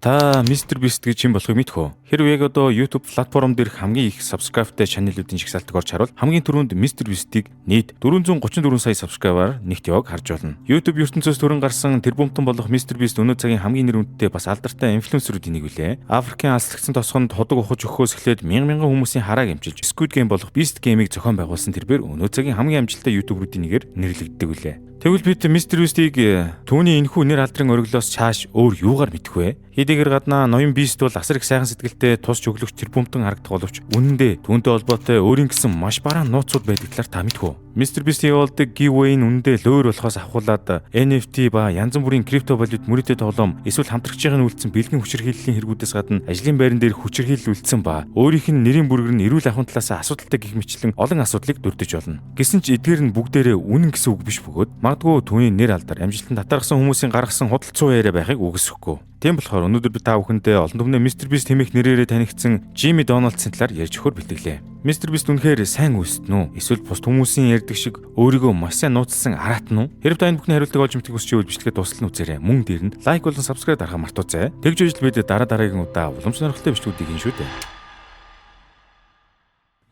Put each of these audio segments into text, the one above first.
Та Mr Beast гэж хэн болохыг мэдэх үү? Хэрвээ яг одоо YouTube платформ дээрх хамгийн их subscribe-тай channel-уудын жагсаалтыг орж харвал, хамгийн түрүүнд Mr Beast-ийг нийт 434 сая subscribe-аар нэгт явааг харж болно. YouTube ертөнцөөс төрөн гарсан тэрбумтан болох Mr Beast өнөө цагийн хамгийн нэр хүндтэй, бас алдартай инфлюенсерүүдийн нэг билээ. Африкийн алслагдсан тосгонд худаг ухаж өгөхөөс эхлээд мянган мянган хүмүүсийн харааг эмчилж, Squid Game болох Beast Game-ийг зохион байгуулсан тэрбээр өнөө цагийн хамгийн амжилттай YouTuber-уудын нэгээр нэрлэгддэг билээ. Тэгвэл бид Mr Beast-ийг түүний энэхүү нэр алдрын ориглоос чааш өөр юугаар мэдэх вэ? Хэдийгээр гаднаа ноён Beast бол асар их сайхан сэтгэлтэй, тус чөглөгч тэрбумтан харагдах боловч үнэндээ түүнтэй холбоотой өөрийн гэсэн маш бараан нууцуд байдаг талаар та мэдэх үү? Mr Beast-ийн явуулдаг giveaway нь үнэндээ лөөр болохоос авхуулаад NFT ба янз бүрийн крипто валют, мөрөдөө тоглоом эсвэл хамтрагчийн үйлдсэн бэлгэн хүчирхийллийн хэрэгүүдээс гадна ажлын байран дээр хүчирхийлэл үлдсэн ба өөрийнх нь нэрийн бүргэр нь эрүүл ахуйн талаас асуудалтай гэх мэтчлэн олон асуудлыг дурдж болно. Гэсэн ч эдгээр нь бүгдээрээ үнэн гэсэн үг биш бөгөөд магадгүй түүний нэр алдар амжилтанд татаарсан хүмүүсийн гаргасан худал яриа байхыг үгүйсгэхгүй. Тийм болохоор өнөөдөр би та бүхэндээ олон түмнээ Mr Beast хэмээх нэрээрээ танигдсан Jimmy Donaldson талаар ярьж өгөхөөр бэлтгэлээ. Mr Beast үнэхээр сайн үйлсдэн үү? Эсвэл бусад хүмүүсийн ярьдаг шиг өөрийгөө маш сайн нууцлсан араатан уу? Хэрв та энэ бүхний хариултыг олж мэдэхийг хүсч байвал бичлэгээ дуустал нь үзээрэй. Мөн дээр нь like болон subscribe дарахаа мартуузай. Тэгж үжил бид дараа дараагийн удаа улам сонирхолтой бичлэгүүдийг хийн шүү дээ.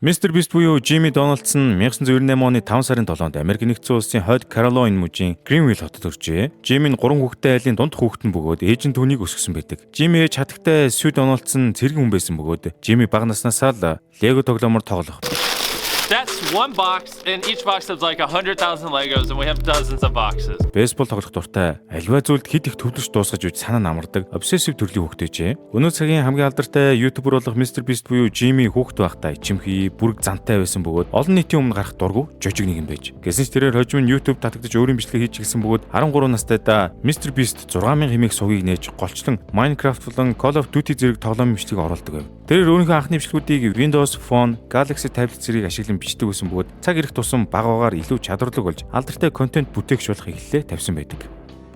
Mr Beast буюу Jimmy Donaldson 1998 оны 5 сарын 7-нд Америк Нэгдсэн Улсын Хойд Каролайн мужийн Greenville хотод төржээ. Jimmy нь гурван хүүхэдтэй айлын дунд хүүхэд нь бөгөөд ээж нь түүнийг өсгөсөн байдаг. Jimmy ээж хатагтай Sue Donaldson цэргийн хүн байсан бөгөөд Jimmy бага наснаасаа л Lego тоглоомоор тоглох That's one box, and each box has like 100,000 Legos, and we have dozens of boxes. Бейсбол тоглох дуртай, аливаа зүйлд хэд их төвлөрч дуусгаж үж санаа нь амардаг obsessive төрлийн хүүхдээ. Өнөө цагийн хамгийн алдартай YouTuber болох Mr Beast буюу Jimmy хүүхэд байхдаа ичимхий, бүрэг зантай байсан бөгөөд олон нийтийн өмнө гарах дургүй жожиг нэгэн байж. Гэсэн ч тэрээр хожим нь YouTube татагдаж, өөрийн бичлэг хийж эхэлсэн бөгөөд 13 настайдаа Mr Beast 6000 хэмээх сувгийг нээж, голчлон Minecraft болон Call of Duty зэрэг тоглоомын бичлэгийг оруулдаг байв. Тэрээр өөрийнхөө анхны бичлэгүүдийг Windows Phone, Galaxy Tablet зэргийг ашиглан бичдэг байсан бөгөөд цаг ирэх тусам бага багаар илүү чадварлаг болж, алдартай контент бүтээгч болох эхлэлээ тавьсан байдаг.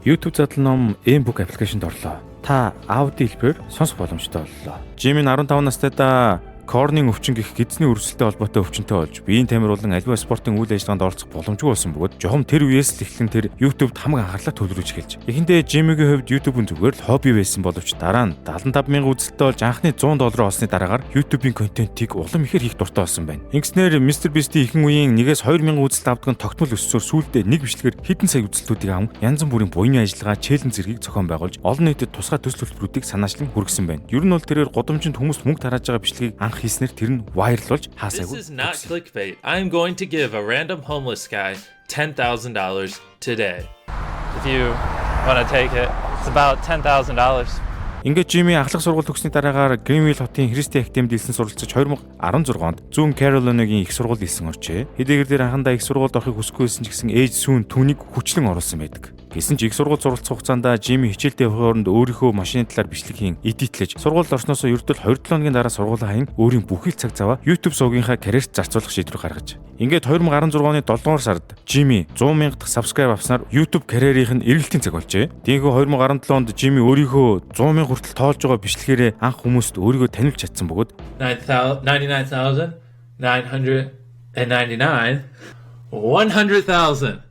YouTube задлан ном M-Book application-д орлоо. Та аудио хэлбэрээр сонсох боломжтой боллоо. Jimmy 15 настайдаа Корнын өвчин гэх гэдэсний өрсөлдөй холбоотой өвчнөд болж, биеийн тамируулан аливаа спортын үйл ажиллагаанд оролцох боломжгүй болсон бөгөөд жухам тэр үеэс л эхлэн тэр YouTube-д хамаг анхаарлаа төвлөрүүлж эхэлж. Эхэндээ Jimmy-гийн хувьд YouTube нь зүгээр л хобби байсан боловч дараа нь 75 мянган үзэлттэй болж, анхны 100 доллар олсны дараагаар YouTube-ийн контентийг улам ихээр хийх дуртай болсон байна. Ингэснээр Mr Beast-ийн ихэнх үеийн 1-ээс 2 мянган үзэлт авдаг нь тогтмол өссөөр сүүлдээ нэг бичлэгээр хэдэн сая үзэлтүүдийг аван, янз бүрийн буяны ажиллагаа, challenge зэргийг зохион байгуулж, олон нийтэд тусгай төсөл төлбөрүүдийг санаачлан хүргэсэн байна. Ер нь бол тэрээр гудамжинд хүмүүст мөнгө тарааж байгаа бичлэгийг анх хийснээр тэр нь viral болж This хаасайгүй. is not clickbait. I am going to give a random homeless guy $10,000 today. If you want to take it, it's about $10,000. Ингээд Жими ахлах сургууль төгссөний дараагаар Greenville хотын Христийн академид элсэн суралцаж, 2016 онд Зүүн Каролинагийн их сургуульд элсэн оржээ. Хэдийгээр тэр анхандаа их сургуульд орохыг хүсэхгүй байсан ч гэсэн ээж Сүү нь түүнийг хүчлэн оруулсан байдаг. Гэсэн ч их сургууль суралцах хугацаанд Жими хичээлдээ явахын оронд өөрийнхөө машины талаар бичлэг хийн, edit лэж, сургуульд орсноосоо ердөө 2-7 хоногийн дараа сургуулаа хаян, өөрийн бүхий л цаг заваа YouTube сувгийнхаа карьерт зарцуулах шийдвэр гаргаж. Ингээд 2016 оны 7 дугаар сард Жими 100 мянга дахь subscribe авснаар YouTube карьерийнх нь эргэлтийн цаг болжээ. Тиймээс 2017 онд Жими өөрийнхөө 100 мянга хүртэл тоолж байгаа бичлэгээрээ анх хүмүүст өөрийгөө таниулж чадсан бөгөөд 99,999, 100,000.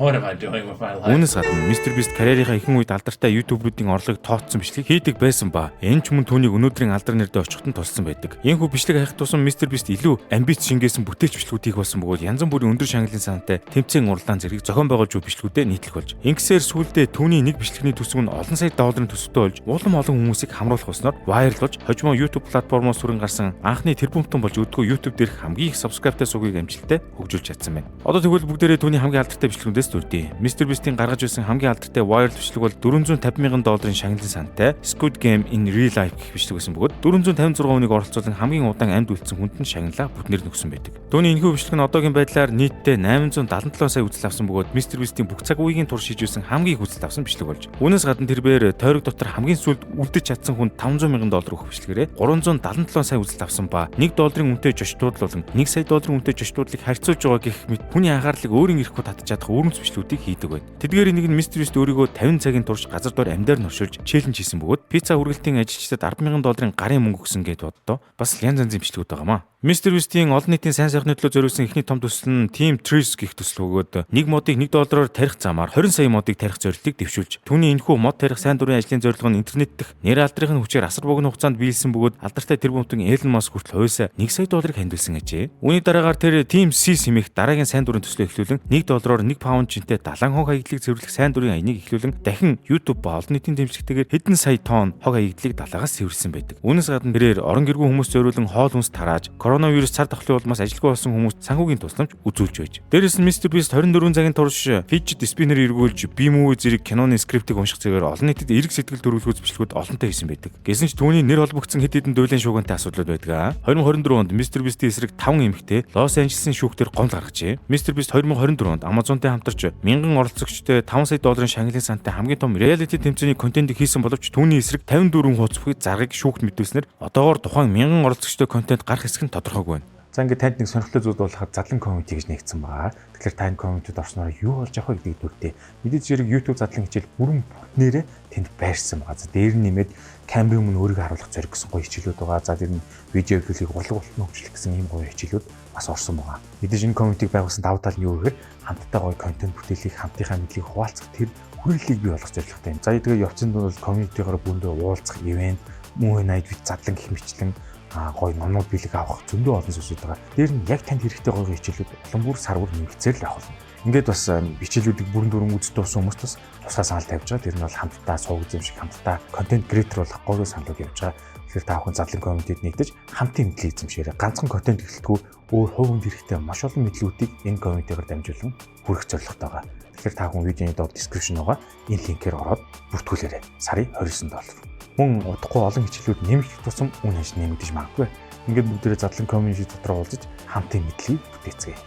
What am I doing with my life? Үүнээс гадна Mr Beast карьерийнхаа ихэнх үед алдартай YouTuber-уудын орлогыг тооцсон бичлэг хийдэг байсан ба энэ ч мөн түүнийг өнөөдрийн алдар нэрдээ очиход нь тусалсан байдаг. Иймхүү бичлэг хаях тусам Mr Beast илүү амбиц шингээсэн бүтээлч бичлэгүүд хийх болсон бөгөөд янз бүрийн өндөр шагналын сантай тэмцээн, уралдаан зэргийг зохион байгуулж буй бичлэгүүдэд нийтлэх болж. Ингэсээр сүүлдээ түүний нэг бичлэгний төсөв нь олон сая долларын төсөвтэй болж, улам олон хүмүүсийг хамруулах болсноор viral болж, хожимоо YouTube платформоос сүрэн гарсан анхны тэрбумтан болж, өдгөө YouTube дээрх хамгийн их subscribe-тай сувгийг амжилттай хөгжүүлж чадсан байна. Одоо тэгвэл бүгдээрээ түүний хамгийн алдартай бичлэгүүдээс дурдъя. Mr Beast-ийн гаргаж байсан хамгийн алдартай viral бичлэг бол 450 мянган долларын шагналын сантай Squid Game in Real Life гэх бичлэг байсан бөгөөд 456 хүнийг оролцуулан хамгийн удаан амьд үлдсэн хүнд нь шагналаа бүтнээр өгсөн байдаг. Түүний энэхүү бичлэг нь одоогийн байдлаар нийтдээ 877 сая үзэл авсан бөгөөд Mr Beast-ийн бүх цаг үеийн турш хийж байсан хамгийн их үзэл авсан бичлэг болж. Үүнээс гадна тэрбээр тойрог дотор хамгийн сүүлд үлдэж чадсан хүнд 500 мянган доллар өгөх бичлэгээрээ 377 сая үзэл авсан ба 1 долларын үнэтэй жожтууд болон 1 сая долларын үнэтэй жожтуудлыг харьцуулж байгаа гэх мэт хүний анхаарлыг өөрийн эрэхүү татаж чадах өвөрмөц бичлэгүүдийг хийдэг байна. Тэдгээрийн нэг нь Mr Beast өөрийгөө 50 цагийн турш газар дор амьдаар норшуулж challenge хийсэн бөгөөд пицца хүргэлтийн ажилчдад 10,000 долларын гарын мөнгө өгсөн гэдээ боддоо. Бас янз янзын бичлэгүүд байгаамаа. Mr. Beast-ийн олон нийтийн сайн сайхны төлөө зориулсан эхний том төсөл нь Team Trees гэх төсөл бөгөөд нэг модыг 1 доллараар тарих замаар 20 сая модыг тарих зорилтыг дэвшүүлж, түүний энэхүү мод тарих сайн дурын ажлын зорилго нь интернет дэх нэр алдрын хүчээр асар богино хугацаанд биелсэн бөгөөд алдартай тэрбумтан Elon Musk хүртэл хувьсаа 1 сая долларыг хандивсан ажээ. Үүний дараагаар тэр Team Seas хэмээх дараагийн сайн дурын төслөө эхлүүлэн 1 доллараар 1 паунд жинтэй далайн хог хаягдлыг цэвэрлэх сайн дурын аяныг эхлүүлэн дахин YouTube ба олон нийтийн дэмжлэгтэйгээр хэдэн сая тонн хог хаягдлыг далаагаас цэвэрлсэн байдаг. Үүнээс гадна тэрээр орон гэргүй хүмүүс зориулан хоол хүнс тарааж, коронавирус цар тахлын улмаас ажилгүй болсон хүмүүст санхүүгийн тусламж үзүүлж байж. Дээрээс нь Mr Beast 24 цагийн турш fidget spinner эргүүлж, B-movie зэрэг киноны script ийг унших зэрэгээр олон нийтэд эерэг сэтгэл төрүүлэх бичлэгүүд олонтой хийсэн байдаг. Гэсэн ч түүний нэр холбогдсон хэд хэдэн дуйлын шуугантай асуудлууд байдаг. 2024 онд Mr Beast-ийн эсрэг 5 эмэгтэй Лос Анжелесын шүүхтэр гомдол гаргажээ. Mr Beast 2024 онд Amazon-тай хамтарч мянган оролцогчтой 5 сая долларын шагналын сантай хамгийн том reality тэмцээний контентыг хийсэн боловч түүний эсрэг 54 хуудас бүхий заргыг шүүхт мэдүүлснээр одоогоор тухайн мянган оролцогчтой контент гарах хэсэг нь тодорхойгүй байна. За, ингээд танд нэг сонирхолтой зүйл болохоор задлан community гэж нэгдсэн байгаа. Тэгэхээр та энэ community д орсноор юу болж явах вэ гэдгийг дүрдээ. Мэдээж хэрэг YouTube задлан хичээл бүрэн бүтнээрээ тэнд байрсан байгаа. За, дээр нь нэмээд камерын өмнө өөрийгөө харуулах зориг гэсэн гоё хичээлүүд байгаа. За, дээр нь видео хэвлэлийг урлаг болтон хөгжүүлэх гэсэн ийм гоё хичээлүүд бас орсон байгаа. Мэдээж энэ community г байгуулсан давуу тал нь юу гэхээр хамтдаа гоё контент бүтээлийг, хамтынхаа мэдлэгийг хуваалцах тэр хүрээллийг бий болгох зорилготой юм. За, тэгээ явцын дунд бол community гаар бүндөө уулзах, event, movie night with задлан гэх мэтчлэн гоё номнууд бэлэг авах зөндөө олон зүйлсүүд байгаа. Дээр нь яг танд хэрэгтэй гоё хичээлүүд улам бүр сар бүр нэмэгцээр л явах болно. Ингээд бас хичээлүүдийг бүрэн дүрэн үзэж дууссан хүмүүст бас тусгай санал тавьж байгаа. Тэр нь бол хамтдаа суваг эзэмших, хамтдаа контент creator болох гоё саналууд явж байгаа. Тэгэхээр та бүхэн задлан community д нэгдэж хамтын мэдлэг эзэмшээрэй. Ганцхан контент эхлэлтгүй өөр хувь хүнд хэрэгтэй маш олон мэдлэгүүдийг энэ community гаар дамжуулан хүргэх зорилготой байгаа. Тэгэхээр та бүхэн видеоны доор description байгаа энэ линкээр ороод бүртгүүлээрэй. Сарын 29 доллар. Мөн удахгүй олон хичээлүүд нэмэгдэх тусам үн ханш нэмэгдэж магадгүй. Ингээд бүгдээрээ задлан community дотор уулзаж хамтын мэдлэгийг бүтээцгээе.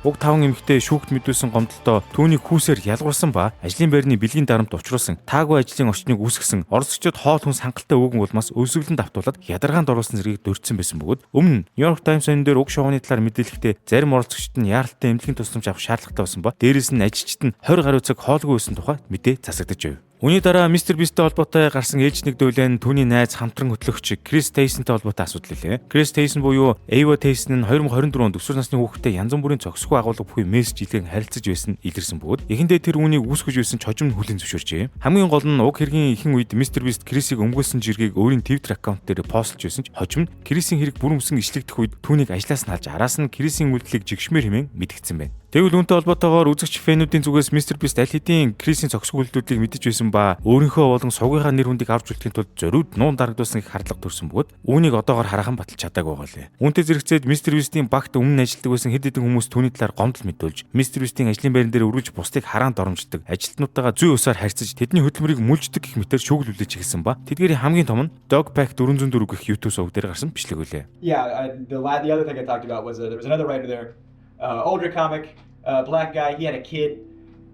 Уг таван эмэгтэй шүүхт мэдүүлсэн гомдолдоо түүнийг хүүсээр ялгуурсан ба ажлын байрны бэлгийн дарамт учруулсан, таагүй ажлын орчныг үүсгэсэн, оролцогчдод хоол хүнс хангалттай өгөөгүй улмаас өлсгөлөнд автуулаад ядаргаанд оруулсан зэргийг дурдсан байсан бөгөөд өмнө New York Times сонин дээр уг шоуны талаар мэдээлэхдээ зарим оролцогчид нь яаралтай эмнэлгийн тусламж авах шаардлагатай байсан ба дээрээс нь ажилчид нь 20 гаруй цаг хоолгүй байсан тухай мэдээ засагдаж байв. Үүний дараа Mr. Beast-тэй холбоотой гарсан ээлж нэг дуйлан түүний найз, хамтран хөтлөгч Крис Тейсонтэй холбоотой асуудал билээ. Крис Тейсон буюу Эйва Тейсон нь 2024 онд өсвөр насны хүүхэдтэй янз бүрийн зохисгүй агуулга бүхий мессеж илгээн харилцаж байсан илэрсэн бөгөөд эхэндээ тэр үүнийг үүсгэж байсан ч хожим нь хүлээн зөвшөөрчээ. Хамгийн гол нь уг хэргийн ихэнх үед Mr. Beast Крисийг өмгөөлсөн жиргээг өөрийн Twitter аккаунт дээр post лж байсан ч хожим нь Крисийн хэрэг бүрэн үсэн ишлэгдэх үед түүнийг ажлаас нь халж, араас нь Крисийн үйлдэлийг жигшмээр хэмээн мэдгдсэн байна. Тэгвэл үүнтэй холбоотойгоор үзэгч fan үүдийн зүгээс Mr. Beast аль хэдийн Крисийн зохисгүй үйлдэлүүдийг мэдэж байсан ба өөрийнхөө болон сувгийнхаа нэр хүндийг авч үлдэхин тулд зориуд нуун дарагдуулсан гэх хардлага төрсөн бөгөөд үүнийг одоогор хараахан баталж чадаагүй байгаа лээ. Үүнтэй зэрэгцээд Mr. Beast-ийн багт өмнө нь ажилладаг байсан хэд хэдэн хүмүүс түүний талаар гомдол мэдүүлж, Mr. Beast-ийн ажлын байран дээр үргэлж бусдыг хараанд доромждог, ажилтнуудтайгаа зүй ёсоор харьцаж, тэдний хөдөлмөрийг мүлждэг гэх мэтээр шүүгэл хүлээж эхэлсэн ба тэдгээрийн хамгийн том нь Dog Pack 404 гэх YouTube суваг дээр гарсан бичлэг үлээ. Yeah, the other thing I talked about was there was another writer there, older comic, black guy. He had a kid,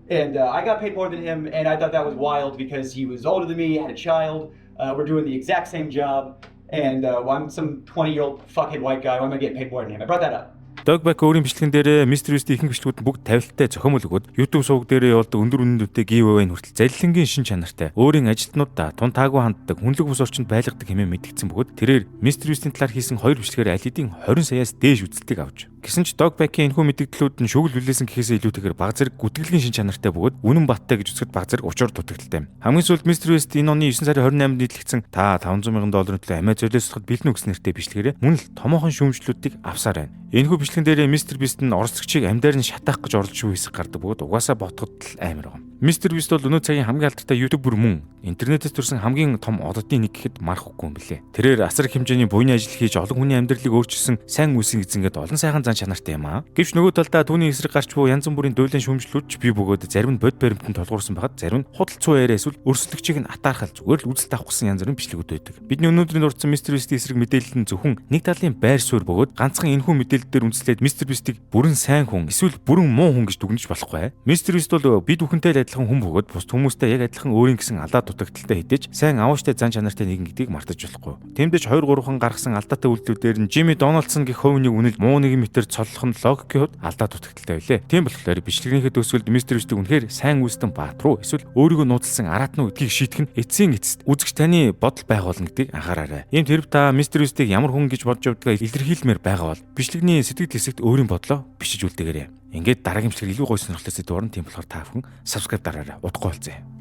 and I got paid more than him, and I thought that was wild because he was older than me, had a child. We're doing the exact same job, and well, I'm some 20-year-old fuckhead white guy. Why am I getting paid more than him? I brought that up. Dogpack өөрийн бичлэгэн дээр Mr. Beast-ийн ихэнх бичлэгүүд нь бүгд тавилттай зохиомол өгөөд YouTube суваг дээрээ явуулдаг өндөр үнэн дүнтэй giveaway нь хүртэл залилангийн шин чанартай, өөрийн ажилтнуудаа тун таагүй ханддаг, хүнлэг бус орчинд байлгадаг хэмээн мэдгдсэн бөгөөд тэрээр Mr. Beast-ийн талаар хийсэн хоёр бичлэгээр аль хэдийн 20 саяас дээш үзэлтийг авч. Гэсэн ч Dogpack-ийн энэхүү мэдэгдлүүд нь шүүгэл хүлээсэн гэхээсээ илүүтэйгээр баг зэрэг гүтгэлгийн шин чанартай бөгөөд үнэн баттай гэж үзэхэд баг зэрэг учир дутагдалтай. Хамгийн сүүлд Mr. Beast энэ оны 9 сарын 28-нд нийтлэгдсэн "Та 500 мянган долларын төлөө амиа золиослоход бэлэн үү" гэсэн нэртэй бичлэгээрээ мөн л томоохон шүүмжлүүдийг авсаар байна. Энэхүү бичлэгэн дээр Mr. Beast нь оролцогчийг амьдаар нь шатаах гэж оролдож буй хэсэг гардаг бөгөөд угаасаа ботход л амар байгаа. Mr. Beast бол өнөө цагийн хамгийн алдартай YouTuber мөн интернетээс төрсэн хамгийн том оддын нэг гэхэд марах үгүй юм билээ. Тэрээр асар их хэмжээний буйны ажил хийж, олон хүний амьдралыг өөрчилсөн сайн үйлсийн эзэнгээд олон сайхан зан чанартай юм аа. Гэвч нөгөө талдаа түүний эсрэг гарч буй янз бүрийн дуйлын шүүмжлүүд ч бий бөгөөд зарим нь бод баримтанд тулгуурсан байхад зарим нь худал цуу яриа эсвэл өрсөлдөгчийг нь атаархал зүгээр л үзэлт авах гэсэн янз бүрийн бичлэгүүд байдаг. Бидний өнөөдрийн дурдсан Mr. Beast-ийн эсрэг мэдээлэл нь зөвхөн нэг талын байр суурь бөгөөд ганцхан энэхүү мэдээлэл дээр үндэслээд Mr. Beast-ийг бүрэн сайн хүн эсвэл бүрэн муу хүн гэж дүгнэж болохгүй. Mr. Beast бол бид бүхэнтэй л адилхан хүн бөгөөд бусад хүмүүстэй яг адилхан өөрийн гэсэн алдаа дутагдалтай хэдий ч сайн авууштай зан чанартай нэгэн гэдгийг мартаж болохгүй. Тэмдэж 2 3хан гаргасан алдаатай үйлдэлүүдээр нь Жими Дональдсон гэх хувь нэг үнэлж, муу нэгэн мэтэр дээр цоллох нь логикийн хувьд алдаа дутагдалтай байлээ. Тийм болохоор бичлэгнийхээ төгсгөлд Mr. Beast-ийг үнэхээр сайн үйлсдэн баатар уу эсвэл өөрийгөө нууцлсан араатан уу гэдгийг шийдэх нь эцсийн эцэст үзэгч таны бодол байгуулна гэдгийг анхаараарай. Ийм хэрв та Mr. Beast-ийг ямар хүн гэж бодож явдгаа илэрхийлмээр байгаа бол бичлэгний сэтгэл хэсэгт өөрийн бодлоо бичиж үлдээгээрэй. Ингээд дараагийн бичлэгээр илүү гоё сонирхолтой сэдэв орно. Тийм болохоор та бүхэн subscribe дараарай. Удахгүй уулзъя.